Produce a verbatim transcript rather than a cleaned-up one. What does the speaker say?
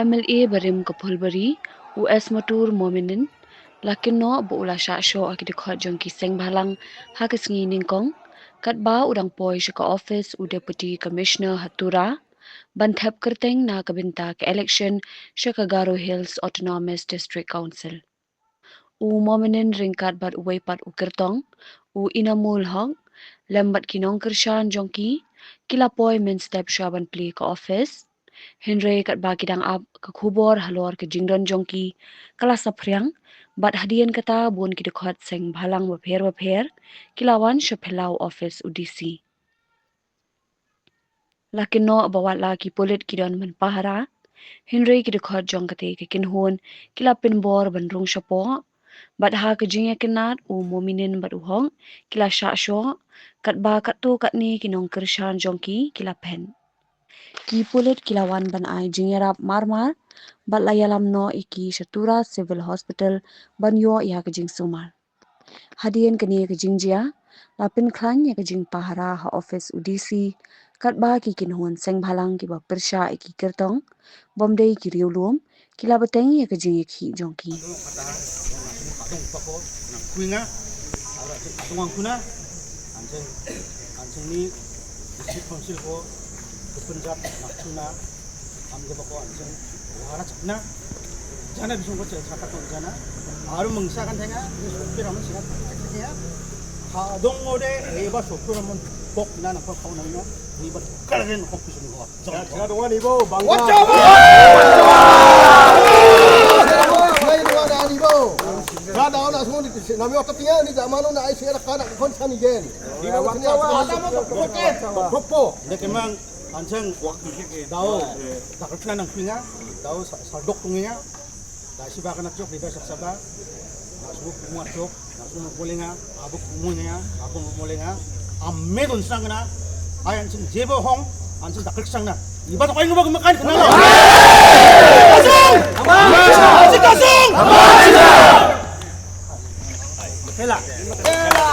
M L A barim ka Phulbari, u Esmatur Mominin, la kynnoh ba u la shah shoh ha ki dkhot jong ki seng bhalang ha ka sngi nyngkong, katba u dang poi sha ka office u Deputy Commissioner ha Tura, ban thep kyrteng na ka bynta ka election sha ka Garo Hills Autonomous District Council. U Mominin ryngkat bad uwei pat u kyrtong, u Inamul Hok, lem bad ki nongkyrshan jong ki, ki la poi mynstep sha ban plie ka office. Hynrei katba ki dang ap ka khubor halor ka jingdon jong ki, ka la saphriang, bad hadien kata bun ki dkhot seng bhalang bapher bapher ki la wan sha phyllaw office u D C. La kynnoh ba wat la ki pulit ki don ban pahara, hynrei ki dkhot jong kata ka kynhun ki la pynbor ban rung shapoh. Bad ha ka jingïakynad, u Mominin bad u Hok ki la shah shoh, katba katto katne ki nongkyrshan jong ki ki la phet. Ki pulit ki la wan ban ai jingïarap marmar, bad la ïalam noh ïa ki sha Tura Civil Hospital ban ïoh ïa ka jingsumar. Hadien kane ka jingjia, la pynkhlaiñ ïa ka jingpahara ha office u D C, katba ki kynhun seng bhalang kiba pyrshah ïa ki kyrtong bym dei ki riewlum ki la bteng ïa ka jingïakhih jong ki. Kuinga, ara chin katong ang kuna, anjing, anjing ni, district council ko, kepenjat, nak kuna, am ke bako anjing, wara chakna, jana bisung ko chakna jana, aru mengsa kan tenga, ni sopir amun sinat, chakna, ha dong ngode, eba sopir amun, bok na, nang ko kau nang na, ni ba kalagen kok bisung ko. Sila dua ni bo, bangga. Sila dua ni bo. Sila dua na semua ni, nami otak tinggal ni zaman na ai sila kana kon sani gen. Ni bo sini apa? Popo. Inde kemang anjing dau. Takut na nang pinga. Dau saldok tunginya. Dai siba kana chok, dai sak saba. Masuk muat chok. Aku molenga, aku molenga, aku molenga. Amme don sangna. Ai anjing jebo hong, anjing takrik sangna. Iba to kain ngubak makan kena lo. Kasung! Kasung! Kasung! Kela. Kela.